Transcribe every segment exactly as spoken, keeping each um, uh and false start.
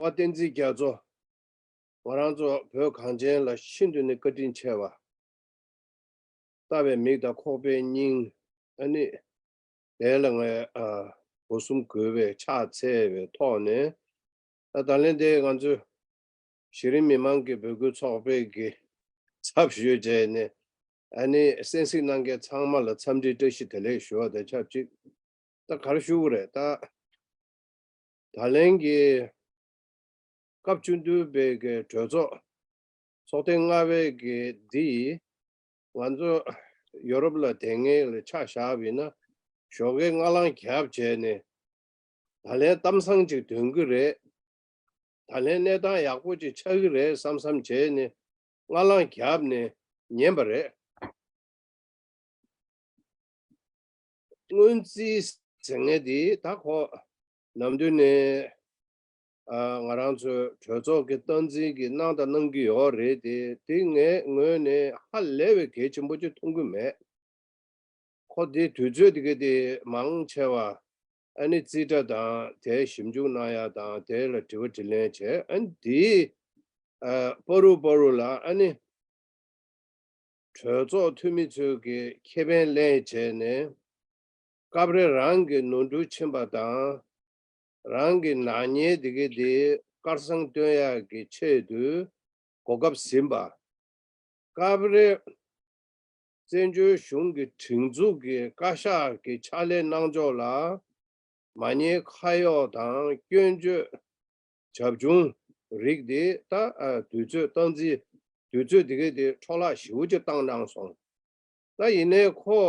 བ་བསྟན་འཛིན་རྒྱ་མཚོ། ང་རང་ཚོ་བོད་གངས་ཅན་ལ་ཤིན་ཏུ་ནས་བཀའ་དྲིན་ཆེ་བ། ལྟ་བའི་མིག་དང་ཁོག་པའི་སྙིང་། ཨ་ནི། དེ་ལ་ངས་ཨ་སྒོ་གསུམ་གུས་པས་ཕྱག་འཚལ་བའི་ཐོག་ནས། ད་ད་ལན་དེ་ང་ཚོས་གཞི་རིམ་མི་མང་གི་འབོད་སྐུལ་ཚོགས་པའི་གི་ཚབ་ཞུས་བྱས་ནས། ཨ་ནི་གསན་གཟིགས་གནང་མཁན་ཚང་མ་ལ་འཚམས་འདྲི་བཀྲ་ཤིས་བདེ་ལེགས་ཞུ་བ་དང་ཆབས་ཅིག་ད་ག་རེ་ཞུ་དགོས་རེད་ད། ད་ལན་གྱི་སྐབས་བཅུ་བདུན་པའི་གི་གྲོས་ཚོགས་ཚོགས་ཐེངས་ལྔ་པའི་གི་འདི་ང་ཚོ་ཡོ་རོབ་ལ་དེ་སྔའི་ལ་ཆ་བཞག་པ་ཡིན་ན། ཞོགས་ཀས་སྔ་ལངས་བརྒྱབ་བྱས་ནས། ད་ལན་གཏམ་བཟང་ཅིག་འདོན་གི་རེད། ད་ལན་གནས་སྟངས་ཡག་པོ་ཅིག་ཆགས་ཀྱི་རེད་བསམ་བསམ་བྱས་ནས་སྔ་ལངས་བརྒྱབ་ནས་ཉན་པ་རེད། སྔོན་རྩིས་ཟེར་མཁན་དེ་ད་ཁོ་ནམ་དུས་ནས་ཨ་ང་རང་ཚོའི་གྲོས་ཚོགས་ཀྱི་སྟངས་འཛིན་གྱི་གནང་དང་གནང་གི་ཡོད་རེད་དེ། དེ་ངའི་ངོས་ནས་ཧ་ལས་པའི་གལ་ཆེན་པོ་ཅིག་མཐོང་གི་མེད། ཁོ་དེ་དུས་ཚོད་དེ་ག་དེ་མང་ཆེ་བ་ཨ་ནི་རྩིས་ཁྲ་དང་དེ་ཞིབ་འཇུག་གནང་ཡ་དང་དེ་ལ་དྲི་བ་དྲིས་ལན་བྱས། ཨ་ནི་དེའི་ཨ་བར་དུ་བར་དུ་ལ་ཨ་ནི་གྲོས་ཚོགས་འཐུས་མི་ཚོས་ཀྱི་ཁེ་ཕན་ལེན་བྱས་ནས། སྐབས་རེ་རང་གི་ནོར་འཁྲུལ་ཕྱིན་པ་དང་། རང་གི་ནག་ཉེས་དེ་ག་དེ་སྐལ་བཟང་སྟོན་ཡག་གི་ཆེད་དུ་གོ་སྐབས་ཟིན་པ། སྐབས་རེ་བཙན་བྱོལ་གཞུང་གི་སྒྲིག་འཛུགས་ཀྱི་བཀའ་ཤག་གི་ཕྱག་ལས་གནང་ཕྱོགས་ལ་མ་ཉེས་ཁ་གཡོགས་དང་སྐྱོན་བརྗོད་བྱབ་ཆུང་རིགས་དེ་ད་ཨ་དུས་ཚོད་སྟངས་འཛིན་དུས་ཚོད་དེ་ག་དེ་འཕྲོ་བརླག་ཞེ་པོ་ཅིག་བཏང་གནང་སོང་། ད་ཡིན་ནའི་ཁོ་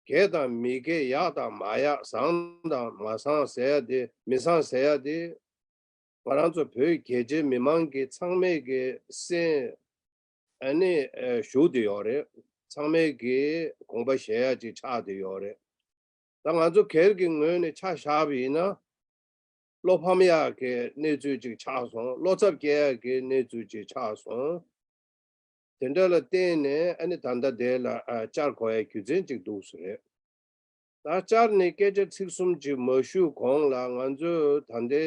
དགེ་དང་མི་དགེ་ཡག་དང་མ་ཡག་བཟང་དང་མ་བཟང་ཟེར་ཡ་དེ་མི་བཟང་ཟེར་ཡ་དེ། ང་རང་ཚོ་བོད་རྒྱལ་སྤྱིའི་མི་མང་གི་ཚང་མས་ཀྱི་སེམས་ཨ་ནི་ཨ་ཞུགས་བསྡད་ཡོད་རེད། ཚང་མས་ཀྱི་དགོངས་པ་བཞེས་ཡ་ཅིག་ཆགས་བསྡད་ཡོད་རེད། ད་ང་ཚོ་སྒེར་གྱི་ངོས་ནས་ཆ་བཞག་པ་ཡིན་ན། བློ་ཕམ་ཡག་གི་གནས་ཚུལ་ཅིག་ཆགས་སོང་། བློ་འཚབ་སྐྱེ་ཡག་གི་གནས་ཚུལ་ཅིག་ཆགས་སོང་། དེ་འདྲ་ལ་བརྟེན་ནས་ཨ་ནི་ད་ལྟ་དེ་ལ་ཨ་བཅར་དགོས་ཡ་རྒྱུ་མཚན་ཅིག་འདུག་ས་རེད། ད་བཅར་ནས་སྐད་ཆ་ཚིག་གསུམ་ཅིག་མ་ཞུས་གོང་ལ། ང་ཚོས་ད་ལྟའི་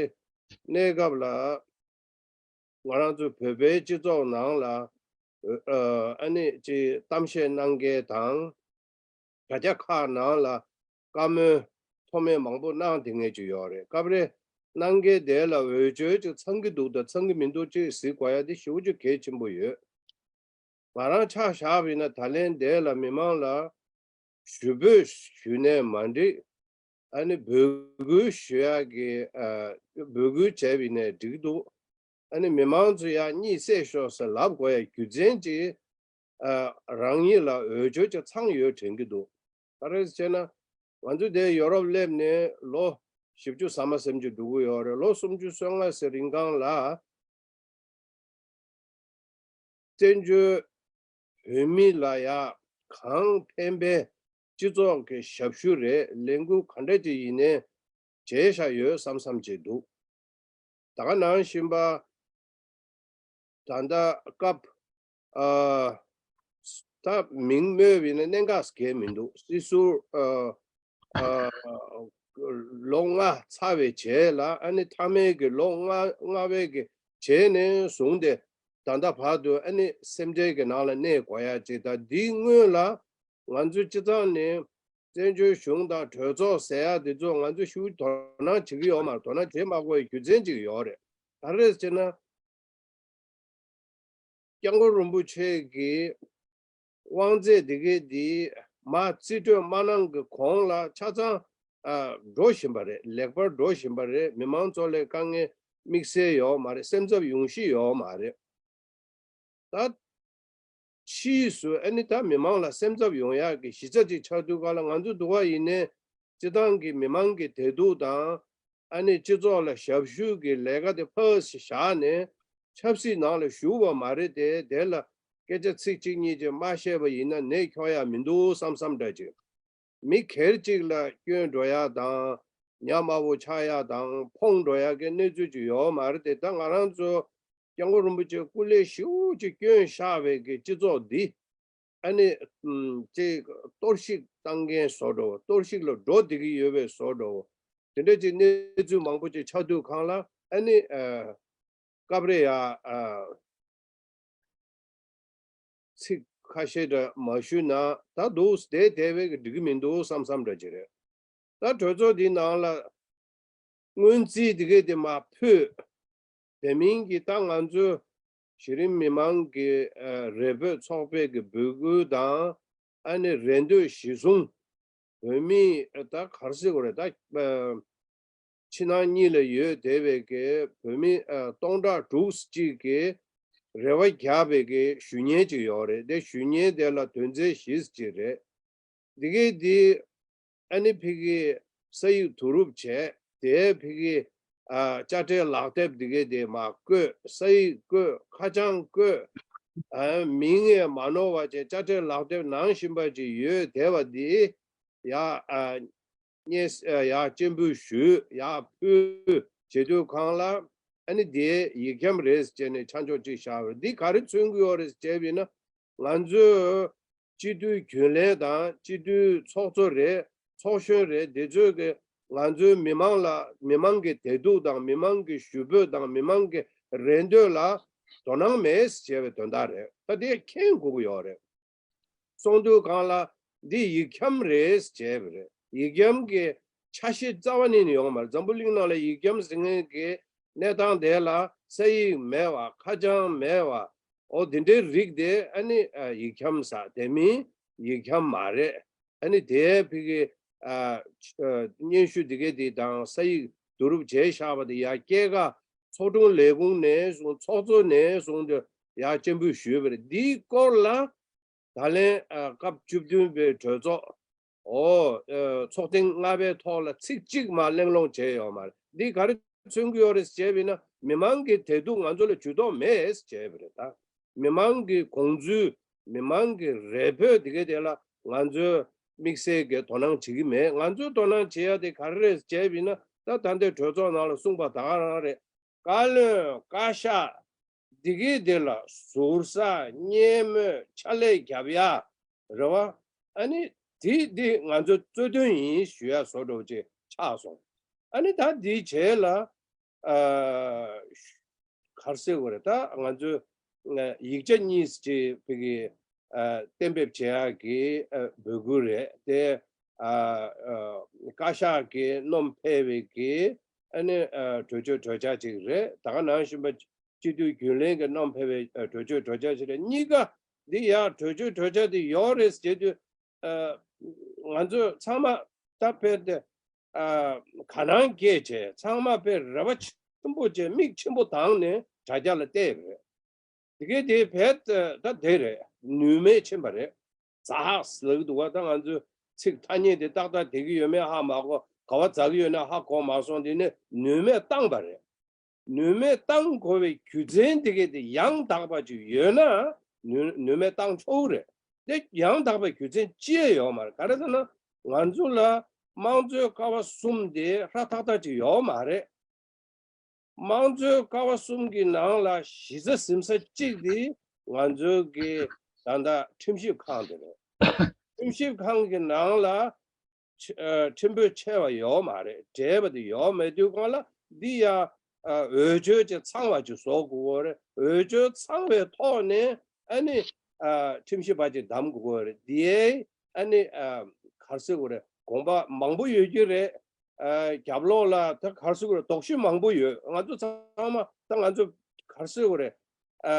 གནས་སྐབས་ལ་ང་རང་ཚོ་བོད་པའི་སྤྱི་ཚོགས་ནང་ལ་ཨ་ནི་ཅིག་གཏམ་བཤད་གནང་མཁན་དང་། དྲ་རྒྱ་ཁག་ནང་ལ་བཀའ་མོལ་མཐོ་དམན་མང་པོ་གནང་བསྡད་མཁན་ཅིག་ཡོད་རེད། སྐབས་རེ་གནང་མཁན་དེ་ལ་འོས་སྦྱོར་ཅིག་ཚང་གི་འདུག་དང་ཚང་གི་མི་འདུག་ཅིག་གཟིགས་དགོས་ཡ་དེ་ཞེ་པོ་ཅིག་གལ་ཆེན་པོ་ཡོད། ང་རང་ཆ་བཞག་པ་ཡིན་ན་ད་ལན་དེ་ལ་མི་མང་ལ་ཞུ་འབོད་ཞུས་ནའི་མ་འགྲིག་ཨ་ནི་འབོད་སྐུལ་ཞུ་ཡག་གི་ཨ་འབོད་སྐུལ་བྱས་པ་ཡིན་ནའི་འགྲིག་གི་འདུག་ཨ་ནི་མི་མང་ཚོས་ཡང་གཉིད་སད་ཤོག་ཟེར་ལབ་དགོས་ཡ་རྒྱུ་མཚན་ཅིག་ཨ་རང་ཉིད་ལ་འོས་སྦྱོར་ཅིག་ཚང་ཡོད་དྲན་གྱི་འདུག་ག་རེ་ཟེར་ན། ང་ཚོ་དེ་ཡོ་རོབ་སླེབས་ནས་ལོ་བཞི་བཅུ་ཟ་མ་ཟིན་གྱི་འགྲོ་གི་ཡོད་རེད། ལོ་སུམ་ཅུ་སོ་ལྔ་ཟེར་རིང་གང་ལ། བཙན་བྱོལ་བོད་མི་ལ་ཡ་གང་ཕན་པའི་སྤྱི་ཚོགས་ཀྱི་ཞབས་ཞུ་རེད། ལས་འགུལ་ག་འདྲ་ཅིག་ཡིན་ནའི་བྱས་བཞག་ཡོད་བསམ་བསམ་བྱས་འདུག་ད་ག་ནང་བཞིན་པ། ད་ལྟ་སྐབས་ཨ་ད་མིང་སྨོས་པ་ཡིན་ན་གནད་འགག་གང་མི་འདུག་སྲིད་ཟུར་ཨ་ཨ་ལོ་ལྔ་ཚར་བའི་རྗེས་ལ། ཨ་ནི་མཐའ་མའི་གི་ལོ་ལྔ་ལྔ་པའི་གི་རྗེས་ནས་བཟུང་སྟེ་ད་ལྟ་བར་དུ་ཨ་ནི་སེམས་ཁྲལ་གྱི་ནང་ལ་གནས་དགོས་ཡ་ཅིག་ད་འདིའི་སྔོན་ལ་ང་ཚོའི་སྤྱི་ཚོགས་ནས་བཙན་བྱོལ་གཞུང་དང་གྲོས་ཚོགས་ཟེར་ཡ་དེ་ཚོ་ང་ཚོས་ཤུགས་དོ་སྣང་བྱེད་ཀྱི་ཡོད་མ་རེད། དོ་སྣང་བྱེད་མ་དགོས་པའི་རྒྱུ་མཚན་ཅིག་ཡོད་རེད། ག་རེ་ཟེར་ན། སྐྱབས་མགོན་རིན་པོ་ཆེ་གི་དབང་ཚད་དེ་གའི་དེ་མར་རྩིས་སྤྲོད་མ་གནང་གི་གོང་ལ་ཆ་ཚང་ཨ་འགྲོ་བཞིན་པ་རེད། ལེགས་པར་འགྲོ་བཞིན་པ་རེད། མི་མང་ཚོ་ལ་དཀའ་ངལ་དམིགས་བསལ་ཡོད་མ་རེད། སེམས་འཚབ་ཡོང་གཞི་ཡོད་མ་རེད། ད་ཕྱིས་སུ་ཨ་ནི་ད་མི་མང་ལ་སེམས་འཚབ་ཡོང་ཡག་གི་གཞི་རྩ་ཅིག་ཆགས་དུས་ག་ལ་ང་ཚོ་འདུག་ག་ཡིན་ནའི་སྤྱི་བཏང་གི་མི་མང་གི་བདེ་སྡུག་དང་། ཨ་ནི་སྤྱི་ཚོགས་ལ་ཞབས་ཞུ་གི་ལས་ཀ་དེ་ཕར་བཞག་ནས་ཆབ་སྲིད་ནང་ལ་ཞུགས་པ་མ་རེད་དེ། དེ་ལ་སྐད་ཆ་ཚིག་གཅིག་གཉིས་ཅིག་མ་བཤད་པ་ཡིན་ན་ནད་འཁྱོག་ཡ་མི་འདུག་བསམ་བསམ་འདྲ་ཅིག་མི་སྒེར་གཅིག་ལ་སྐྱོན་འགྲོ་ཡ་དང་། ཉམས་དམའ་བོ་ཆགས་ཡ་དང་ཕོངས་འགྲོ་ཡ་གི་གནས་ཚུལ་ཅིག་ཡོད་མ་རེད་དེ། ད་ང་རང་ཚོ་སྐྱབས་མགོན་རིན་པོ་ཆེ་སྐུ་ལས་ཞེ་པོ་ཅིག་སྐྱོན་བཞག་པའི་གི་སྤྱི་ཚོགས་འདི། ཨ་ནི་ཨམ་ཅིག་གཏོར་བཤིག་བཏང་མཁན་བཟོ་འདྲ་བོ། གཏོར་བཤིག་ལ་འགྲོ་བསྡད་ཀྱི་ཡོད་པའི་བཟོ་འདྲ་བོ། དེ་འདྲ་ཅིག་གནས་ཚུལ་མང་པོ་ཅིག་ཆགས་དུས་གང་ལ་ཨ་ནི་ཨ་ སྐབས་རེ་ཡ་ཨ་ཚིག་ཁ་ཤས་འདྲ་མ་ཞུས་ན་ད་འདུག་བསྡད་བསྡད་པའི་གི་འགྲིག་གི་མི་འདུག་བསམ་བསམ་འདྲ་ཅིག་རེད། ད་གྲོས་ཚོགས་འདི་ནང་ལ་སྔོན་རྩིས་འདི་གས་དེ་མར་ཕུད། དེ་མིན་གྱི་ད་ང་ཚོའི་གཞི་རིམ་མི་མང་གི་ཨ་རེ་འབོད་ཚོགས་པའི་གི་འབོད་སྐུལ་དང་ཨ་ནི་རེ་འདོད་གཞི་བཟུང་། བོད་མི་ད་ག་རེ་ཟེར་དགོས་རེད། ད་ཕྱི་ནང་གཉིས་ལ་ཡོད་བསྡད་པའི་གི་བོད་མི་ཨ་སྟོང་ཕྲག་དྲུག་ཅིག་གི་རེ་བ་བརྒྱབ་པའི་གི་ཞུ་སྙན་ཅིག་ཡོད་རེད། དེ་ཞུ་སྙན་དེ་ལ་དོན་ཚན་བཞི་ཅིག་རེད། འདི་གའི་འདི་ཨ་ནི་ཕ་གི་ས་ཡིག་བསྡུ་རུབ་བྱས། དེའི་ཕ་གི་ཨ་དཔྱ་ཁྲལ་ལག་དེབ་འདི་གའི་དེ་མར་བཀོད། ས་ཡིག་བཀོད། ཁ་བྱང་བཀོད། ཨ་མིང་ཡང་མ་ནོར་བ་བྱས། དཔྱ་ཁྲལ་ལག་དེབ་ནང་བཞིན་པ་ཅིག་ཡོད་བསྡད་པ་འདི་ཡ་ཨ་སྙན་ཡ་སྤྱན་འབུལ་ཞུས། ཡ་ཕུལ་བྱེད་དུས་སྒང་ལ་ཨ་ནི་དེ་ཡིག་སྐྱམ་རེད་ཟེར་ནས་ཆ་འཇོག་ཅིག་བཞག་པ་རེད། འདི་ག་རེ་མཚོན་གྱི་ཡོད་རེད་ཟེར་བྱས་པ་ཡིན་ན། ང་ཚོས་སྤྱི་འཐུས་རྒྱུན་ལས་དང་སྤྱི་འཐུས་ཚོགས་གཙོ་རེད། ཚོགས་གཞོན་རེད། འདི་ཚོས་ཀྱི་ང་ཚོའི་མི་མང་ལ་མི་མང་གི་བདེ་སྡུག་དང་མི་མང་གི་ཞུ་འབོད་དང་མི་མང་གི་རེ་འདོད་ལ་དོ་སྣང་མེད་ཟེར་བའི་དོན་དག་རེད། ད་དེ་མཁྱེན་དགོས་ཀྱི་ཡོད་རེད། སོང་དུས་སྒང་ལ་འདི་ཡིག་སྐྱམ་རེད་ཟེར་བྱས་པ་རེད། ཡིག་སྐྱམ་གྱི་ཆ་ཤས་རྩ་བ་ནས་ནི་ཡོང་མ་རེད། འཛམ་བུ་གླིང་ནང་ལ་ཡིག་སྐྱམ་ཟེར་མཁན་གྱི་གནས་སྟངས་དེ་ལ་ས་ཡིག་མེད་པ། ཁ་བྱང་མེད་པ། འོ་དེ་འདྲའི་རིགས་དེ་ཨ་ནི་ཨ་ཡིག་སྐྱམ་ཟེར། དེ་མིན་ཡིག་སྐྱམ་མ་རེད། ཨ་ནི་དེའི་ཕ་གི་ཨ་ཨ་སྙན་ཞུ་འདི་གའི་དེ་དང་ས་ཡིག་བསྡུ་རུབ་བྱས་བཞག་པ་དེ་ཡ་སྐྱེད་ཀ་ཚོགས་དྲུང་ལས་ཁུངས་ནས་བཟུང་། ཚོགས་གཙོ་ནས་བཟུང་སྟེ་ཡ་སྤྱན་འབུལ་ཞུས་པ་རེད། འདིའི་སྐོར་ལ་ད་ལན་ཨ་སྐབས་བཅུ་བདུན་པའི་གྲོས་ཚོགས་འོ་ཨ་ཚོགས་ཐེངས་ལྔ་པའི་ཐོག་ལ་ཚིག་གཅིག་མ་གླེང་སློང་བྱས་ཡོད་མ་རེད། འདི་ག་རེ་མཚོན་གྱི་ཡོད་རེད་ཟེར་བྱས་པ་ཡིན་ན། མི་མང་གི་བདེ་སྡུག་ང་ཚོ་ལ་ཇུས་གཏོགས་མེད་ཟེར་བྱས་པ་རེད། ད་མི་མང་གི་དགོངས་ཚུལ། མི་མང་གི་རེ་འབོད་འདི་གའི་དེ་ལ་ང་ཚོས་དམིགས་བསལ་གྱི་དོ་སྣང་བྱེད་ཀྱི་མེད། ང་ཚོས་དོ་སྣང་བྱེད་ཡ་དེ་ག་རེ་རེད་ཟེར་བྱས་པ་ཡིན་ན། ད་ད་ལྟའི་གྲོས་ཚོགས་ནང་ལ་གསུངས་པ་ད་ག་རང་རེད། བཀའ་བློན་བཀའ་ཤག་འདི་གའི་དེ་ལ་ཟུར་ཟ་སྙན་སྨོད་ཕྱག་ལས་རྒྱབ་ཡ་རེད་བ། ཨ་ནི་དེ་འདི་ང་ཚོའི་རྩ་དོན་ཡིན་ཞུ་ཡ་བཟོ་འདྲ་ཅིག་ཆགས་སོང་། ཨ་ནི་ད་འདི་བྱས་ལ་ཨ་ག་རེ་ཟེར་དགོས་རེད། ད་ང་ཚོའི་ཨ་ཡིག་ཆ་གཉིས་ཅིག་ཕ་གི་ཨ་གཏན་འབེབས་བྱེད་ཡག་གི་ཨ་འབོད་སྐུལ་རེད་དེ། ཨ་ཨ་བཀའ་ཤག་གི་བསྣམས་ཕེབས་པའི་གི་ཨ་ནི་ཨ་གྲོས་ཆོད་གྲོས་འཆར་ཅིག་རེད། ད་ག་ནང་བཞིན་པ་སྤྱི་འཐུས་རྒྱུན་ལས་ཀྱི་བསྣམས་ཕེབས་པའི་ཨ་གྲོས་ཆོད་གྲོས་འཆར་ཅིག་རེད། གཉིས་ཀ་འདི་ཡ་གྲོས་ཆོད་གྲོས་འཆར་དེ་ཡོད་རེད་ཟེར་དུས། ཨ་ང་ཚོས་ཚང་མ་ད་དཔེ་དེ་ཨ་དགའ་སྣང་སྐྱེས་བྱས། ཚང་མ་དཔེ་རེ་བ་ཆེན་པོ་བྱས། མིག་ཆེན་པོ་གདངས་ནས་དྲ་རྒྱ་ལ་བལྟས་པ་རེད། དེ་གའི་དེ་བས་ད་དེ་རེད། ནུས་མེད་ཕྱིན་པ་རེད། ཛ་ཧག་ཟེར་གྱི་འདུག་བ། ད་ང་ཚོས་ཚིག་ཐ་སྙད་དེ་ཏག་ཏག་བསྡད་ཀྱི་ཡོད་མེད་ཧ་མ་གོ། ག་བ་འཛག་གི་ཡོད་ན་ཧ་གོ་མ་སོང་། དེ་ནས་ནུས་མེད་བཏང་པ་རེད། ནུས་མེད་བཏང་དགོས་པའི་རྒྱུ་མཚན་དེ་གས་དེ་ཡང་དག་པ་ཅིག་ཡོད་ན་ནུས་ནུས་མེད་བཏང་ཆོག་གི་རེད། དེ་ཡང་དག་པའི་རྒྱུ་མཚན་ཅི་ཡང་ཡོད་མ་རེད། ག་རེ་ཟེར་ན་ང་ཚོ་ལ་དམངས་གཙོའི་ཀ་བ་གསུམ་དེ་ཧྲ་ཐག་ཐག་ཅིག་ཡོད་མ་རེད། དམངས་གཙོའི་ཀ་བ་གསུམ་གྱི་ནང་ལ་གཞི་རྩ་ཟིན་ས་གཅིག་དེ་ང་ཚོའི་གི་ད་ལྟ་ཁྲིམས་ཞིབ་ཁང་དེ་རེད། ཁྲིམས་ཞིབ་ཁང་གི་ནང་ལ་ཆ་ཨ་ཁྲིམས་དཔོན་ཆེ་བ་ཡོད་མ་རེད། བགྲེས་པ་དེ་ཡོད་མེད་དུས་སྒང་ལ་འདི་ཡང་ཨ་འོས་ཆོས་ཅིག་ཚང་བ་ཅིག་བཟོ་དགོས་ཀྱི་རེད། འོས་ཆོས་ཚང་བའི་ཐོག་ནས་ཨ་ནི་ཨ་ཁྲིམས་ཞིབ་པ་ཅིག་གདམ་དགོས་ཀྱི་རེད། འདིའི་ཨ་ནི་ཨ་ག་རེ་ཟེར་དགོས་རེད། དགོངས་པ་མང་པོ་ཡོད་ཀྱི་རེད། ཨ་རྒྱབ་ལོགས་ལ་ད་ག་རེ་ཟེར་དགོས་རེད། དོགས་གཞི་མང་པོ་ཡོད། ང་ཚོ་ཚང་མ་ད་ང་ཚོ་ག་རེ་ཟེར་དགོས་རེད། ཨ་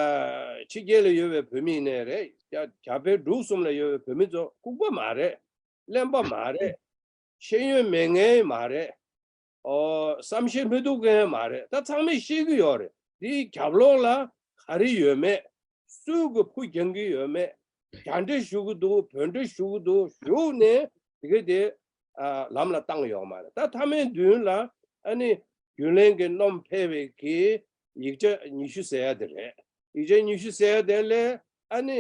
ཕྱི་རྒྱལ་ལ་ཡོད་པའི་བོད་མི་ཡིན་ནའི་རེད། རྒྱ་རྒྱ་བལ་འབྲུག་གསུམ་ལ་ཡོད་པའི་བོད་མི་ཚོ་ལྐུགས་པ་མ་རེད། གླེན་པ་མ་རེད། ཤེས་ཡོན་མེད་མཁན་མ་རེད། ཨོ་བསམ་ཤེས་མི་ཐུབ་མཁན་མ་རེད། ད་ཚང་མས་ཤེས་ཀྱི་ཡོད་རེད། དེའི་རྒྱབ་ལོགས་ལ་ག་རེ་ཡོད་མེད། སུས་གི་ཕུ་རྒྱང་གི་ཡོད་མེད། རྒྱ་འདྲེ་ཞུ་གི་འདུག་བོད་འདྲེ་ཞུ་གི་འདུག་ཞུགས་ནས་དེ་ག་དེ་ཨ་ལམ་ལ་བཏང་ཡོད་མ་རེད། ད་མཐའ་མའི་མདུན་ལ་ཨ་ནི་རྒྱུན་ལས་ཀྱི་བསྣམས་ཕེབས་པའི་གི་ཡིག་ཆ་ཉི་ཤུ་ཟེར་ཡ་དེ་རེད། ཡིག་ཆ་ཉི་ཤུ་ཟེར་ཡ་དེ་ལས་ཨ་ནི་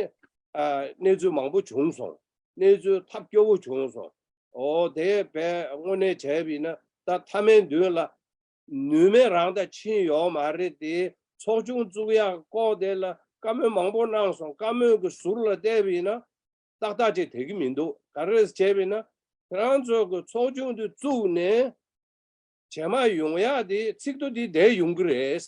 ཨ་གནས་ཚུལ་མང་པོ་བྱུང་སོང་། གནས་ཚུལ་ཐབས་སྐྱོ་བོ་བྱུང་སོང་། ཨོ་དེ་བས་དངོས་གནས་བྱས་པ་ཡིན་ན་ད་མཐའ་མའི་མདུན་ལ་ནུས་མེད་རང་ད་ཕྱིན་ཡོད་མ་རེད་དེ། ཚོགས་ཆུང་བཙུགས་ཡག་སྐོར་དེ་ལ་བཀའ་མོལ་མང་པོ་གནང་སོང་། བཀའ་མོལ་གྱི་ཟུར་ལ་བལྟས་པ་ཡིན་ན་ཏག་ཏག་ཅིག་བསྡད་ཀྱི་མི་འདུག་ག་རེ་བྱས་པ་ཡིན་ན་ཁྱེད་རང་ཚོ་གི་ཚོགས་ཆུང་དེ་བཙུགས་ནས་རྗེས་མ་ཡོང་ཡག་དེ་ཚིག་ཐོ་དེ་བསྡད་ཡོང་གི་རེད།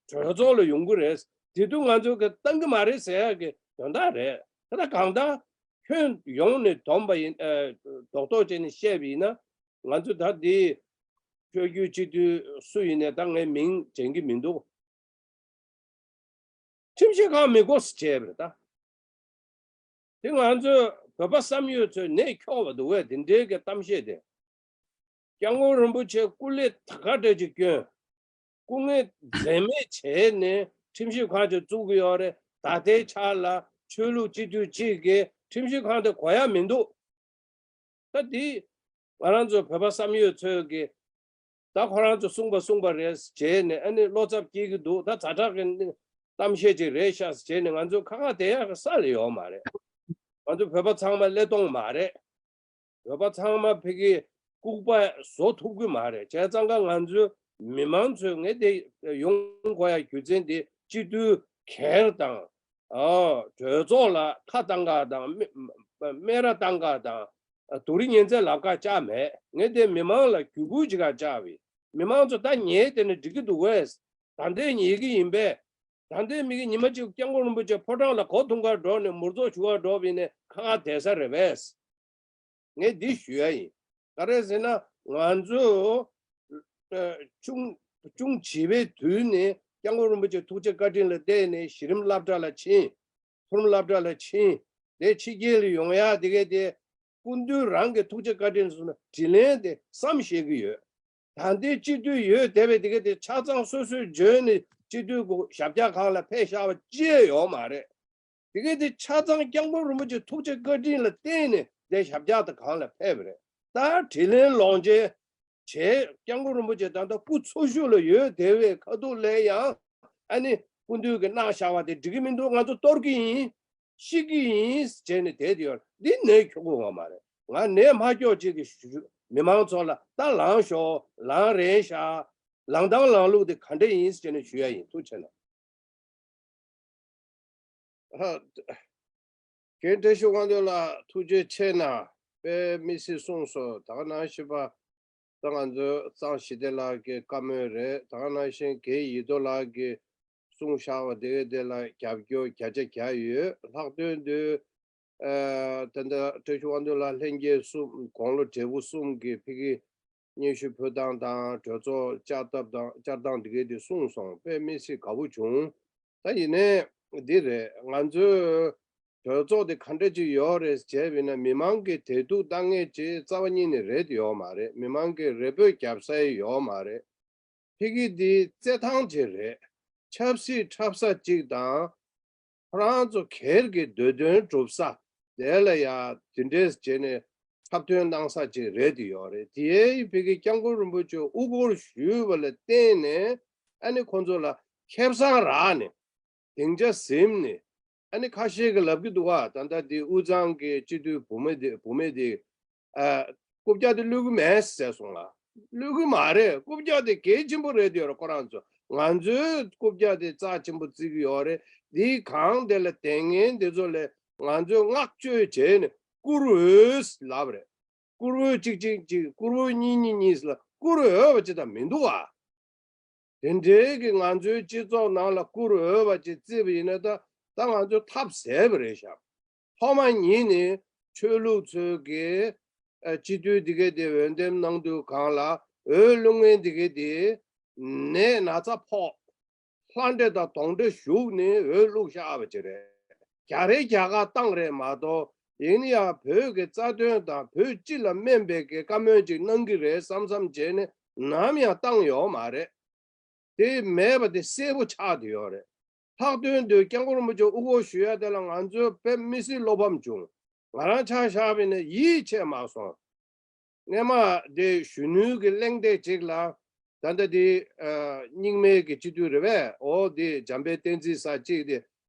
གྲོས་ཚོགས་ལ་ཡོང་གི་རེད། དེ་དུས་ང་ཚོས་གི་བཏང་གི་མ་རེད་ཟེར་ཡག་གི་དོན་དག་རེད། ད་ལྟ་གང་ལྟར་ཁྱོན་ཡོངས་ནས་བསྡོམས་པ་ཡིན། ཨ། རྡོག་རྡོག་བྱས་ནས་བཤད་པ་ཡིན་ན། ང་ཚོ་ད་འདི་ཆོས་བརྒྱུད་སྤྱི་འཐུས་སུ་ཡིན་ནའི་ད་ངས་མིང་དྲན་གྱི་མི་འདུག་ཁྲིམས་ཞིབ་ཁང་མི་དགོས་ཟེར་བྱས་པ་རེད་ད། དེ་ང་ཚོའི་བོད་པ་བསམ་ཡོད་ཚོས་ནད་འཁྱོག་པ་འདུག་བས། དེ་འདྲའི་གི་གཏམ་བཤད་དེ། སྐྱབས་མགོན་རིན་པོ་ཆེ་སྐུ་ལས་ད་ག་འདྲ་ཅིག་བསྐྱོན། སྐུ་ངལ་འཛེམས་མེད་བྱས་ནས་ཁྲིམས་ཞིབ་ཁང་ཅིག་བཙུགས་ཀྱི་ཡོད་རེད། ད་ལྟའི་ཆར་ལ་ཆོས་ལུགས་སྤྱི་འཐུས་གཅིག་གིས་ཁྲིམས་ཞིབ་ཁང་དེ་གོ་ཡ་མི་འདུག་ད་འདི་ང་རང་ཚོ་བོད་པ་བསམ་ཡོད་ཚོས་ཀྱིས་ད་ཁོ་རང་ཚོ་གསུངས་པ་གསུངས་པ་རེད་བྱས་ནས། ཨ་ནི་བློ་འཚབ་སྐྱེ་གི་འདུག་ད་ཛ་དྲག་གི་གཏམ་བཤད་ཅིག་རེད་ཤག་བྱས་ནས་ང་ཚོ་ཁ་ཁ་བསྡད་ཡག་གི་ས་ལ་ཡོད་མ་རེད། ང་ཚོ་བོད་པ་ཚང་མ་ཀླད་སྟོང་མ་རེད། བོད་པ་ཚང་མ་ཕ་གི་ལྐུགས་པ་བཟོ་ཐུབ་ཀྱི་མ་རེད། བྱས་ཙང་ཀ་ང་ཚོའི་མི་མང་ཚོས་ངས་དེ་ཡོང་དགོས་ཡ་རྒྱུ་མཚན་དེ་སྤྱི་འཐུས་སྒེར་དང་། ཨ། གྲོས་ཚོགས་ལ་ཁ་བཏང་ག་དང་སྨད་སྨད་ར་བཏང་ག་དང་། ཨ། སྡུག་རུས་ཉེས་ཚད་ལབ་ག་བཅག་མེད། ངས་དེ་མི་མང་ལ་གུས་བཀུར་བྱེད་ག་བཅག་པའི། མི་མང་ཚོ་ད་ཉལ་བསྡད་ན་འགྲིག་གི་འདུག་གས། ད་ལྟའི་ཉལ་གི་ཡིན་པས། ད་ལྟའི་མི་གི་ཉི་མ་གཅིག་སྐྱབས་མགོན་རིན་པོ་ཆེ་ཕོ་བྲང་ལ་མགོ་འཐོམ་ག་འགྲོ་ནས་མུར་ཚོགས་ཞུ་ག་འགྲོ་བ་ཡིན་ན་ཁ་ཁ་བསྡད་ས་རེད་པས། ངས་འདི་ཞུ་ཡ་ཡིན། ག་རེ་ཟེར་ན་ང་ཚོ་ཨ་ཆུང་ཆུང་བྱིས་པའི་དུས་ནས་སྐྱབས་མགོན་རིན་པོ་ཆེ་ཐུགས་རྗེ་བཀའ་དྲིན་ལ་བརྟེན་ནས་གཞི་རིམ་སློབ་གྲྭ་ལ་ཕྱིན། མཐོ་རིམ་སློབ་གྲྭ་ལ་ཕྱིན། དེ་ཕྱི་རྒྱལ་ལ་ཡོང་ཡ་དེ་གས་དེ་སྐུ་མདུན་རང་གི་ཐུགས་རྗེ་བཀའ་དྲིན་སོང་ན་དྲིན་ལན་དེ་བསམ་ཤེས་ཀྱི་ཡོད། ད་ལྟའི་སྤྱི་འཐུས་ཡོད་བསྡད་པའི་དེ་གས་དེ་ཆ་ཚང་སོ་སོས་འཇོན་ནས་སྤྱི་འཐུས་གོ་ཞབས་བཀྱག་སྒང་ལ་ཕེབས་བཞག་པ་ཅི་ཡང་ཡོད་མ་རེད། དེ་གས་དེ་ཆ་ཚང་སྐྱབས་མགོན་རིན་པོ་ཆེ་ཐུགས་རྗེ་བཀའ་དྲིན་ལ་བརྟེན་ནས་དེ་ཞབས་བཀྱག་དེ་སྒང་ལ་ཕེབས་པ་རེད། ད་དྲིན་ལན་ལོག་འཇལ་བྱས། སྐྱབས་མགོན་རིན་པོ་ཆེ་ད་ལྟ་སྐུ་འཚོ་བཞུགས་ལ་ཡོད་བསྡད་པའི་ཁ་ཐུག་ལ་ཡང་ཨ་ནི་སྐུ་མདུན་གྱིས་གནང་བཞག་པ་དེ་འགྲིག་གི་མི་འདུག་ང་ཚོ་གཏོར་གྱི་ཡིན། ཤི་གི་ཡིན་ཟེར་ནས་བསྡད་ཡོད། འདི་ནད་འཁྱོག་གི་ཡོད་མ་རེད། ང་ནད་མ་འཁྱོག་ཅིག་གི་ཞུ་མི་མང་ཚོ་ལ་ད་ལངས་ཤོག་ལངས་རན་ཤག་ལངས་སྟངས་ལངས་ལུགས་དེ་ག་འདྲ་ཡིན་ཟེར་ནས་ཞུ་ཡ་ཡིན། ཐུགས་རྗེ་ཆེ་གནང་། ཨ། རྒན་བཀྲ་ཤིས་དབང་འདུས་ལགས་ཐུགས་རྗེ་ཆེ་གནང་། དཔེ་མི་སྲིད་གསུངས་སོང་། ད་ག་ནང་བཞིན་པ། ད་ང་ཚོའི་གཙང་ཞི་བདེ་ལགས་ཀྱི་བཀའ་མོལ་རེད། ད་ག་ནང་བཞིན་རྒན་ཡེ་རྡོར་ལགས་ཀྱིས་གསུངས་བཞག་པ་དེ་གའི་དེ་ལ་རྒྱབ་སྐྱོར་བརྒྱ་ཆ་བརྒྱ་ཡོད། ལྷག་དོན་དུ་ཨ་ད་ལྟ་བཀྲ་ཤིས་དབང་འདུས་ལགས་ལྷན་རྒྱས་གསུམ་དགུང་ལོ་བགྲེས་པོ་གསུམ་གྱིས་ཕ་གི་སྙན་ཞུ་ཕུལ་སྟངས་དང་གྲོས་ཚོགས་བཅར་ཐབས་དང་བཅར་སྟངས་དེ་གའི་དེ་གསུངས་སོང་། དཔེ་མི་སྲིད་དགའ་པོ་བྱུང་། ད་ཡིན་ནའི་འདི་རེད། ང་ཚོའི་གྲོས་ཚོགས་དེ་ག་འདྲ་ཅིག་ཡོད་རེད་བྱས་པ་ཡིན་ན་མི་མང་གི་བདེ་སྡུག་ལྟ་མཁན་ཅིག་རྩ་བ་ཉིད་ནས་རེད་ཡོད་མ་རེད། མི་མང་གི་རེ་འབོད་རྒྱབ་ས་ཡོད་མ་རེད། ཕ་གི་འདི་རྩེད་ཐང་ཅིག་རེད། ཆབ་སྲིད་འཁྲབ་ས་ཅིག་དང་། ཁོ་རང་ཚོ་སྒེར་གྱི་འདོད་དོན་སྒྲུབ་ས་དེ་ལ་ཡ་དེ་འདྲས་བྱས་ནས་འཁྲབ་སྟོན་གནང་ས་ཅིག་རེད་དེ་ཡོད་རེད། དེའི་ཕ་གི་སྐྱབས་མགོན་རིན་པོ་ཆེ་དབུ་སྐོར་ཞུས་པ་ལ་བརྟེན་ནས་ཨ་ནི་ཁོ་ཚོ་ལ་ཁེ་བཟང་རག་ནས་སྡིངས་ཆ་ཟིན་ནས། ཨ་ནི་ཁ་ཤས་ཀྱིས་ལབ་ཀྱི་འདུག་ག་ད་ལྟ་འདི་དབུས་གཙང་གི་སྤྱི་འཐུས་བུ་མོ་དེ་བུ་མོ་དེ་ཨ། རྐུབ་བཀྱག་དེ་བླུག་གི་མེད་ཟེར་སོང་ང་། བླུག་གི་མ་རེད། རྐུབ་བཀྱག་དེ་གལ་ཆེན་པོ་རེད་དེ་ཡོད་རེད། ཁོ་རང་ཚོ་ང་ཚོའི་རྐུབ་བཀྱག་དེ་རྩ་ཆེན་པོ་བརྩི་གི་ཡོད་རེད། དེའི་སྒང་དེ་ལ་དེ་ངན་དེ་ཚོ་ལས་ང་ཚོས་བསྔགས་བརྗོད་བྱས་ནས་བཀུར་འོས་ལབ་རེད། བཀུར་འོས་གཅིག་གཅིག་གཅིག་བཀུར་འོས་གཉིས་གཉིས་གཉིས་ལ་བཀུར་འོས་པ་ཅིག་ད་མི་འདུག་ཨ། དེ་འདྲའི་གི་ང་ཚོའི་སྤྱི་ཚོགས་ནང་ལ་བཀུར་འོས་པ་ཅིག་བརྩིས་པ་ཡིན་ན་ད་ད་ང་ཚོ་ཐབས་ཟད་པ་རེད་ཤག་ཐོག་མ་ཉིད་ནས་ཆོས་ལུགས་ཚོའི་གི་ཨ་སྤྱི་འཐུས་འདི་གའི་དེ་འོས་འདེམས་གནང་དུས་སྒང་ལ་འོས་བླུག་མཁན་འདི་གའི་དེ་ནད་ན་ཚ་ཕོག་ལྷ་འདྲེ་དང་གདོན་འདྲེ་ཞུགས་ནས་འོས་བླུགས་བཞག་པ་ཅིག་རེད། རྒྱ་རེ་རྒྱ་གར་བཏང་རེད་མ་གཏོགས་ཡིན་ཡང་བོད་ཀྱི་རྩ་དོན་དང་བོད་སྤྱི་ལ་སྨན་པའི་གི་བཀའ་མོལ་ཅིག་གནང་གི་རེད་བསམ་བསམ་བྱས་ནས་ནམ་ཡང་བཏང་ཡོད་མ་རེད། དེ་མེད་པ་དེ་གསལ་པོ་ཆགས་བསྡད་ཡོད་རེད། ལྷག་དོན་དུ་སྐྱབས་མགོན་རིན་པོ་ཆེ་དབུ་སྐོར་ཞུ་ཡ་དེ་ལ་ང་ཚོའི་དཔེ་མི་སྲིད་བློ་ཕམ་བྱུང་། ང་རང་ཆ་བཞག་པ་ཡིན་ན་ཡིད་ཆེས་མ་སོང་། སྔས་མ་དེ་གཞོན་ནུའི་གི་གླེང་སྟེགས་ཅིག་ལ་ད་ལྟ་དེ་ཨ་རྙིང་མའི་གི་སྤྱི་འཐུས་རེད་པས། འོ་དེ་འཇམ་དཔལ་བསྟན་འཛིན་ཟེར་ཅིག་དེ།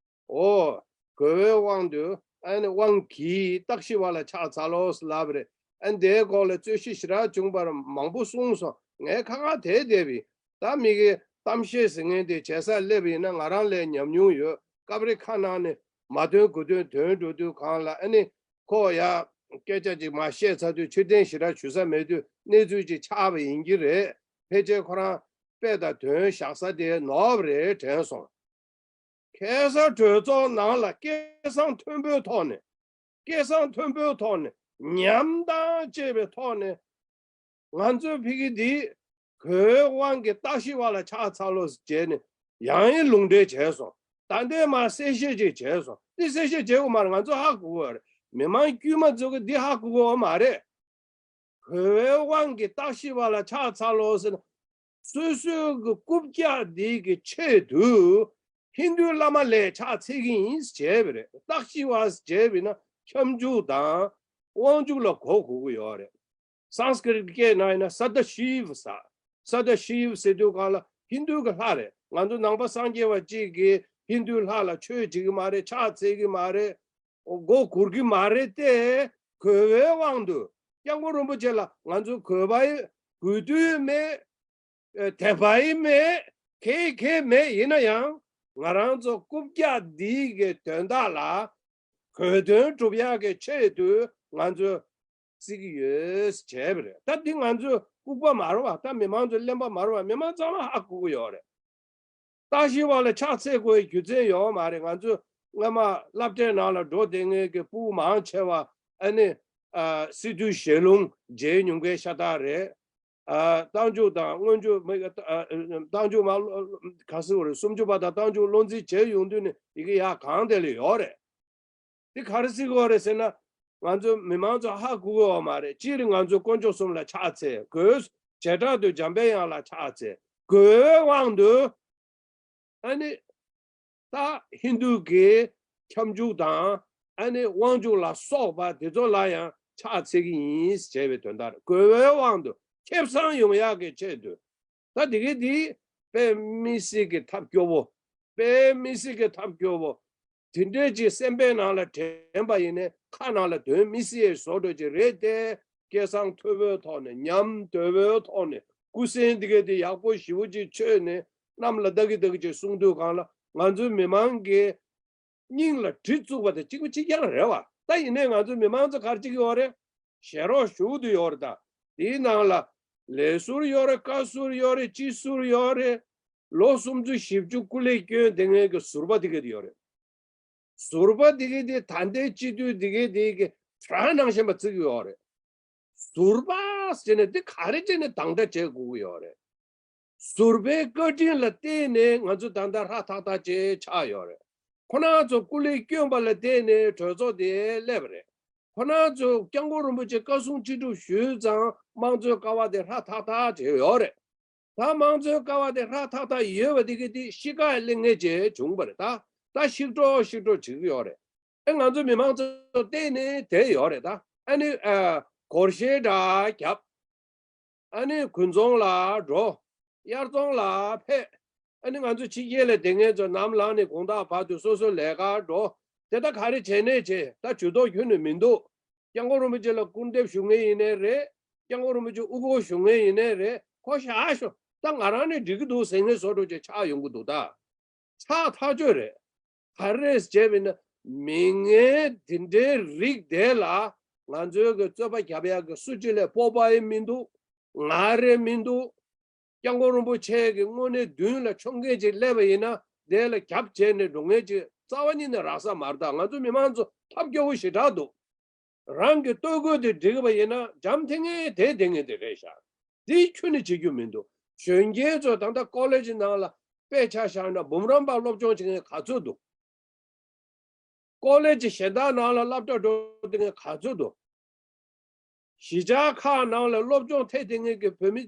འོ། དགོས་པའི་དབང་དུ་ཨ་ནི་དབང་གིས་རྟག་ཤི་བ་ལ་ཕྱག་འཚལ་ལོ་ལབ་རེད། ཨ་ནི་དེའི་སྐོར་ལ་རྩོད་གཞི་ཞེ་དྲག་བྱུང་བར་མང་པོ་གསུངས་སོང་། ངས་ཁ་ཁ་དེ་བསྡད་པའི་ད་མི་གི་གཏམ་བཤད་ཟེར་མཁན་དེ་བྱེད་སར་སླེབས་པ་ཡིན་ན་ང་རང་ལས་ཉམས་མྱོང་ཡོད། སྐབས་རེ་ཁ་ནང་ནས་མ་ཐོན་དགུ་ཐོན་ཐོན་འགྲོ་དུས་སྒང་ལ་ཨ་ནི་ཁོ་ཡ་སྐད་ཆ་ཅིག་མར་བཤད་ཚར་དུས་ཕྱིར་འཐེན་ཞེ་དྲག་ཞུ་ས་མེད་དུས་གནས་ཚུལ་ཅིག་ཆགས་པ་ཡིན་གྱི་རེད། ཕལ་ཆེར་ཁོ་རང་ དཔེ་དང་དོན་བཞག་ས་དེ་ནོར་བ་རེད་དྲན་སོང་། ཁ་སང་གྲོས་ཚོགས་ནང་ལ་སྐད་གསང་མཐོན་པོའི་ཐོག་ནས། སྐད་གསང་མཐོན་པོའི་ཐོག་ནས་ཉམས་དང་བཅས་པའི་ཐོག་ནས། ང་ཚོའི་ཕ་གི་འདི་གོའི་དབང་གིས་སྟག་ཤི་བ་ལ་ཕྱག་འཚལ་ལོ་ཟེར་བྱས་ནས་ཡང་ཡང་ལུང་འདྲེན་བྱས་སོང་། ད་ལྟའི་མར་གསལ་བཤད་ཅིག་བྱས་སོང་། འདི་གསལ་བཤད་བྱེད་དགོས་མ་རེད། ང་ཚོ་ཧ་གོ་གི་ཡོད་རེད། མི་མང་དཀྱུས་མ་ཚོ་གི་འདི་ཧ་གོ་གི་ཡོད་མ་རེད། གོའི་དབང་གིས་སྟག་ཤི་བ་ལ་ཕྱག་འཚལ་ལོ་ཟེར་ན། སོ་སོའི་གི་རྐུབ་བཀྱག་འདི་གི་ཆེད་དུ་ཧིན་རྡུའི་བླ་མ་ལ་ཕྱག་འཚལ་གི་ཡིན་ཟེར་བྱས་པ་རེད། སྟག་ཤི་བ་ཟེར་བྱས་པ་ཡིན་ན་ཁྱབ་འཇུག་དང་དབང་ཕྱུག་ལ་གོ་དགོས་ཀྱི་ཡོད་རེད། སཾ་སྐྲྀཏ་སྐད་ནང་ཡིན་ན་སཱ་དཱ་ཤི་ཝ་ཟེར། སཱ་དཱ་ཤི་ཝ་ཟེར་དུས་སྒང་ལ་ཧིན་རྡུ་གི་ལྷ་རེད། ང་ཚོ་ནང་པ་སངས་རྒྱས་པ་གཅིག་གིས་ཧིན་རྡུའི་ལྷ་ལ་ཆོས་བྱེད་ཀྱི་མ་རེད། ཕྱག་འཚལ་གྱི་མ་རེད། མགོ་སྒུར་གྱི་མ་རེད་དེ། གོ་བའི་དབང་དུ་སྐྱབས་མགོན་རིན་པོ་ཆེ་ལ་ང་ཚོ་གུས་པ་ཡི་གུས་བཏུད་མེད། ཨེ། དད་པ་ཡི་མེད། གེ་གེ་མེད། ཡིན་ན་ཡང་ང་རང་ཚོ་རྐུབ་བཀྱག་འདི་གི་དོན་དག་ལ་གོ་དོན་སྒྲུབ་ཡག་གི་ཆེད་དུ་ང་ཚོས་བརྩི་གི་ཡོད་བྱས་པ་རེད། ད་འདི་ང་ཚོས་ལྐུགས་པ་མ་རེད་བ། ད་མི་མང་ཚོས་གླེན་པ་མ་རེད་བ། མི་མང་ཚང་མ་ཧ་གོ་གི་ཡོད་རེད། སྟག་ཤི་བ་ལ་ཕྱག་འཚལ་དགོས་རྒྱུ་མཚན་ཡོད་མ་རེད། ང་ཚོས་སྔ་མ་སློབ་གྲྭའི་ནང་ལ་འགྲོ་བསྡད་མཁན་གྱི་ཕྲུ་གུ་མང་ཆེ་བ་ཨ་ནི་ཨ་སི་ཏུ་ཞལ་ལུང་མཇལ་མྱོང་མཁན་ཤ་སྟག་རེད། ཨ་རྟགས་འཇུག་དང་སྔོན་འཇུག་མ་ཨ་རྟགས་འཇུག་མ་ག་ཟེར་བ་རེད། སུམ་ཅུ་པ་དང་རྟགས་འཇུག་བློ་འཛིན་བྱས་ཡོང་དུས་ནས་ཡི་གེ་ཡག་གང་དེ་ལ་ཡོད་རེད། འདི་ག་རེ་ཟེར་གྱི་ཡོད་རེད་ཟེར་ན། ང་ཚོ་མི་མང་ཚོ་ཧ་གོ་གི་ཡོད་མ་རེད། སྤྱིར་ང་ཚོ་དཀོན་མཆོག་གསུམ་ལ་ཕྱག་འཚལ་དགོས། བྱེ་བྲག་ཏུ་འཇམ་དཔལ་དབྱངས་ལ་ཕྱག་འཚལ་དགོས་དབང་དུ། ཨ་ནི་ད་ཧིན་རྡུ་གི་ཁྱབ་འཇུག་དང་ཨ་ནི་དབང་ཕྱུག་ལ་སོགས་པ་དེ་ཚོ་ལ་ཡང་ཕྱག་འཚལ་གྱི་ཡིན་ཞེས་པའི་དོན་དག་རེད། དགོས་པའི་དབང་དུ་ཁེ་བཟང་ཡོང་ཡག་གི་ཆེད་དུ། ད་དེ་གའི་འདི་དཔེ་མི་སྲིད་ཀྱི་ཐབས་སྐྱོ་བོ། དཔེ་མི་སྲིད་ཀྱི་ཐབས་སྐྱོ་བོ། དེ་འདྲས་ཀྱི་སེམས་པའི་ནང་ལ་དྲན་པ་ཡིན་ནའི་ཁ་ནང་ལ་དོན་མི་སྲིད་བཟོ་འདྲ་ཅིག་རེད་དེ། སྐད་གསང་མཐོ་པོའི་ཐོག་ནས་ཉམས་དོད་པོའི་ཐོག་ནས་སྐུ་གསེང་འདི་གའི་དེ་ཡག་པོ་ཞེ་པོ་ཅིག་མཆོད་ནས་གནམ་ལ་ལྡག་གི་ལྡག་གི་ཅིག་གསུང་དུས་སྒང་ལ་ང་ཚོའི་མི་མང་གི་སྙིང་ལ་གྲི་བཙུགས་པ་དང་གཅིག་པ་གཅིག་རྐྱང་རེད་བ། ད་ཡིན་ནའི་ང་ཚོའི་མི་མང་ཚོ་ག་རེ་བྱེད་ཀྱི་ཡོད་རེད། ཞལ་རོགས་ཞུ་གི་ཡོད་རེད། ད་དེའི་ནང་ལ་ལས་ཟུར་ཡོད་རེད། བཀའ་ཟུར་ཡོད་རེད། སྤྱི་ཟུར་ཡོད་རེད། ལོ་སུམ་ཅུ་བཞི་བཅུ་སྐུ་ལས་བསྐྱོན་བསྡད་མཁན་གྱི་ཟུར་པ་དེ་ག་དེ་ཡོད་རེད། ཟུར་པ་དེ་ག་དེ་ད་ལྟའི་སྤྱི་འཐུས་དེ་ག་དེ་གི་དྲག་ནང་བཞིན་པ་བརྩི་གི་ཡོད་རེད། ཟུར་པ་ཟེར་ནས་དེ་ག་རེ་བྱས་ནས་དང་སྒྲ་བྱེད་དགོས་ཀྱི་ཡོད་རེད། ཟུར་པའི་བཀའ་དྲིན་ལ་བརྟེན་ནས་ང་ཚོ་ད་ལྟ་ཧྲ་ཐག་ཐག་ཅིག་ཆགས་ཡོད་རེད། ཁོ་རང་ཚོ་སྐུ་ལས་བསྐྱོན་པ་ལ་བརྟེན་ནས་གྲོས་ཚོགས་དེ་སླེབས་པ་རེད། ཁོ་རང་ཚོ་སྐྱབས་མགོན་རིན་པོ་ཆེ་བཀའ་གསུང་ཅི་སྒྲུབ་ཞུས་ཙང་དམངས་གཙོའི་ཀ་བ་དེ་ཧྲ་ཐག་ཐག་བྱས་ཡོད་རེད། ད་དམངས་གཙོའི་ཀ་བ་དེ་ཧྲ་ཐག་ཐག་ཡོད་པ་དེ་གི་དེ་ཤི་ཁ་ལེན་མཁན་ཅིག་བྱུང་བ་རེད། ད་ད་ཤི་འགྲོ་ཤི་འགྲོ་བྱེད་ཀྱི་ཡོད་རེད། ཨེ་ང་ཚོ་མི་མང་ཚོ་བལྟས་ནས་བསྡད་ཡོད་རེད། ད་ཨ་ནི་ཨ་སྒོར་གཞས་འདྲ་བརྒྱབ། ཨ་ནི་དགུན་ཚོང་ལ་འགྲོ། དབྱར་ཚོང་ལ་ཕེབས། ཨ་ནི་ང་ཚོ་ཕྱི་རྒྱལ་ལ་བསྡད་མཁན་ཚོ་ནམ་ལངས་ནས་དགོང་དག་བར་དུ་སོ་སོ་ལས་ཀར་འགྲོ། དེ་ད་ག་རེ་བྱས་ནས་བྱས། ད་ཇུས་གཏོགས་ཁྱོན་ནས་མི་འདུག་སྐྱབས་མགོན་རིན་པོ་ཆེ་ལ་སྐུར་འདེབས་ཞུ་མཁན་ཡིན་ནའི་རེད། སྐྱབས་མགོན་རིན་པོ་ཆེ་དབུ་སྐོར་ཞུ་མཁན་ཡིན་ནའི་རེད། ཁོ་བཞག་ཤོག་ད་ང་རང་ནས་འགྲིག་གི་འདུག་ཟེར་མཁན་བཟོ་འདྲ་ཅིག་ཆགས་ཡོང་གི་འདུག་ད། ཆགས་ཐག་ཆོད་རེད། ག་རེ་རེད་ཟེར་བྱས་པ་ཡིན་ན་མི་ངན་དེ་འདྲའི་རིགས་དེ་ལ་ང་ཚོའི་གི་རྩོད་པ་རྒྱབ་ཡག་གི་སུ་གཅིག་ལ་སྤོབས་པ་ཡང་མི་འདུག་ང་རང་མི་འདུག་སྐྱབས་མགོན་རིན་པོ་ཆེ་གི་དངོས་གནས་མདུན་ལ་མཆོང་མཁན་ཅིག་སླེབས་པ་ཡིན་ན་དེ་ལ་རྒྱབ་བྱས་ནས་འགྲོ་མཁན་ཅིག་རྩ་བ་ཉིད་ནས་རག་ས་མ་རེད། ད་ང་ཚོ་མི་མང་ཚོ་ཐབས་སྐྱོ་བོ་ཞེ་དྲག་འདུག་རང་གི་ལྟོ་གོས་དེ་འགྲིག་པ་ཡིན་ན་འཇམ་ཐིང་ངེ་དེ་ཐིང་ངེ་དེ་རེད་ཤག་འདི་ཁྱོན་ནས་བྱེད་རྒྱུ་མི་འདུག་གཞོན་སྐྱེས་ཚོ་ད་ལྟ་ཀོ་ལེ་ཇི་ནང་ལ་དཔེ་ཆ་བཞག་ན་འབུམ་རམས་པ་སློབ་སྦྱོང་བྱེད་མཁན་ག་ཚོད་འདུག་ཀོ་ལེ་ཇི་གཞན་དག་ནང་ལ་སློབ་གྲྭ་འགྲོ་མཁན་ག་ཚོད་འདུག་གཞིས་ཆགས་ཁག་ནང་ལ་སློབ་སྦྱོང་ཐེབས་བསྡད་མཁན་གྱི་བོད་མི་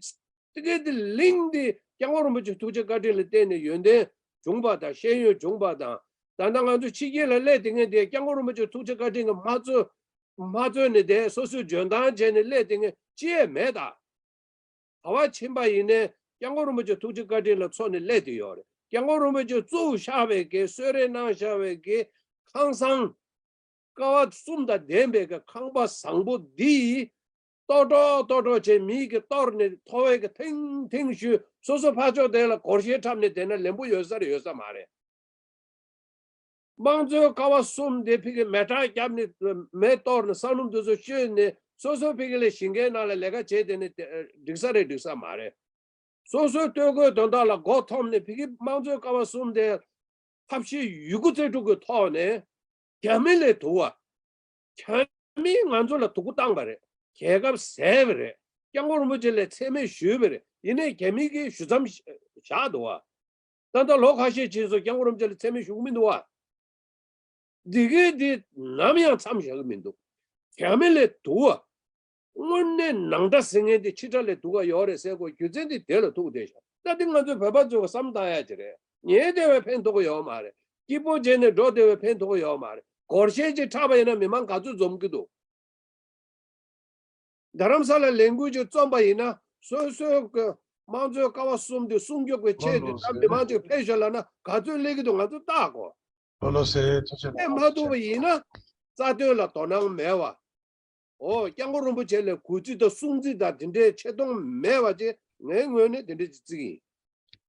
དེ་གའི་དེ་གླིང་འདི་སྐྱབས་མགོན་རིན་པོ་ཆེ་ཐུགས་རྗེ་བཀའ་དྲིན་ལ་བརྟེན་ནས་ཡོན་ཏན་བྱུང་པ་དང་ཤེས་ཡོན་བྱུང་པ་དང་། ད་ལྟ་ང་ཚོ་ཕྱི་རྒྱལ་ལ་སླེབས་བསྡད་མཁན་དེ་སྐྱབས་མགོན་རིན་པོ་ཆེ་ཐུགས་རྗེ་བཀའ་དྲིན་གྱིས་མ་གཙོས་མ་གཙོས་ནས་དེ་སོ་སོའི་འཇོན་ཐང་བྱས་ནས་སླེབས་བསྡད་མཁན་ཅི་ཡང་མེད་ད། ག་བ་ཕྱིན་པ་ཡིན་ནའི་སྐྱབས་མགོན་རིན་པོ་ཆེ་ཐུགས་རྗེ་བཀའ་དྲིན་ལ་མཚོན་ནས་སླེབས་བསྡད་ཡོད་རེད། སྐྱབས་མགོན་རིན་པོ་ཆེ་གཙོ་བོ་བཞག་པའི་གི་གསོལ་རས་གནང་བཞག་པའི་གི་ཁང་བཟང་། ཀ་བ་གསུམ་དང་ལྡན་པའི་གི་ཁང་པ་བཟང་པོ་འདི་ལྟོ་གྲོག་ལྟོ་གྲོག་བྱས་མི་གིས་གཏོར་ནས་ཐོ་བས་གི་ཐེངས་ཐེངས་ཞུས། སོ་སོ་ཕར་ཕྱོགས་དེ་ལ་སྒོར་གཞས་འཁྲབ་ནས་བསྡད་ན་ལེན་པོ་ཡོད་ས་རེད་ཡོད་ས་མ་རེད། དམངས་གཙོའི་ཀ་བ་གསུམ་དེ་ཕ་གི་མེ་སྲེག་བརྒྱབ་ནས་མེ་གཏོར་ནས་ས་སྣུམ་དེ་ཚོ་བཤོས་ནས་སོ་སོ་ཕ་གི་ལ་ཞིང་ཁའི་ནང་ལ་ལས་ཀ་བྱས་བསྡད་ནས་འགྲིག་ས་རེད་འགྲིག་ས་མ་རེད། སོ་སོའི་ལྟོ་གོས་དོན་དག་ལ་མགོ་འཐོམས་ནས་ཕ་གི་དམངས་གཙོའི་ཀ་བ་གསུམ་དེ་ཐབས་ཤེས་ཡོད་རྒུ་རྩལ་སྤྲུགས་ཀྱི་ཐོག་ནས་རྒྱ་མི་ལས་སྡུག་པ། རྒྱ་མིས་ང་ཚོ་ལ་སྡུག་པོ་བཏང་པ་རེད། རྒྱལ་ཁབ་བཟས་པ་རེད། སྐྱབས་མགོན་རིན་པོ་ཆེ་ལ་མཚན་སྨད་ཞུས་པ་རེད། ཡིན་ནའི་རྒྱ་མི་གིས་ཞུ་མཚམས་བཞག་འདུག་བ། ད་ལྟ་ལོ་ཁ་ཤས་ཕྱིན་སོང་སྐྱབས་མགོན་རིན་པོ་ཆེ་ལ་མཚན་སྨད་ཞུ་གི་མི་འདུག་བ། འདི་གའི་འདི་ནམ་ཡང་མཚམས་བཞག་གི་མི་འདུག་རྒྱ་མི་ལས་སྡུག་བ། དངོས་གནས་ནང་དགྲ་ཟེར་མཁན་དེ་ཕྱི་དགྲ་ལས་སྡུག་ག་ཡོད་རེད་ཟེར་དགོས་རྒྱུ་མཚན་དེ་དེ་ལ་ཐུག་བསྡད་ཤག་ད་འདི་ང་ཚོའི་བོད་པ་ཚོས་བསམ་བཏང་ཡ་ཅིག་རེད། ཉལ་བསྡད་པའི་ཕན་ཐོགས་ཀྱི་ཡོད་མ་རེད། སྐྱིད་པོ་བྱས་ནས་འགྲོ་བསྡད་པའི་ཕན་ཐོགས་ཀྱི་ཡོད་མ་རེད། སྒོར་གཞས་ཅིག་འཁྲབ་པ་ཡིན་ན་མི་མང་ག་ཚོད་འཛོམས་ཀྱི་འདུག་རྡ་རམ་ས་ལ་ལས་འགུལ་ཅིག་རྩོམ་པ་ཡིན་ན་སོ་སོའི་གི་དམངས་གཙོའི་ཀ་བ་གསུམ་དེ་སྲུང་སྐྱོབ་ཀྱི་ཆེད་དུ་ད་མི་མང་ཅིག་ཕེབས་ཤོག་ལབ་ན་ག་ཚོད་སླེབས་ཀྱི་འདུག་ང་ཚོ་བལྟ་དགོས། ལོ་ལོ་ཟེར་ཐུགས་རྗེ་ཆེ། ཕེབས་མ་ཐུབ་པ་ཡིན་ན་རྩ་དོན་ལ་དོ་སྣང་མེད་པ། འོ་སྐྱབས་མགོན་རིན་པོ་ཆེ་ལ་གུས་བརྩི་དང་སྲུང་བརྩི་དང་དེ་འདྲའི་ཆེ་མཐོང་མེད་པ་ཅིག་ངའི་ངོས་ནས་དེ་འདྲ་ཅིག་བརྩི་གི་ཡིན།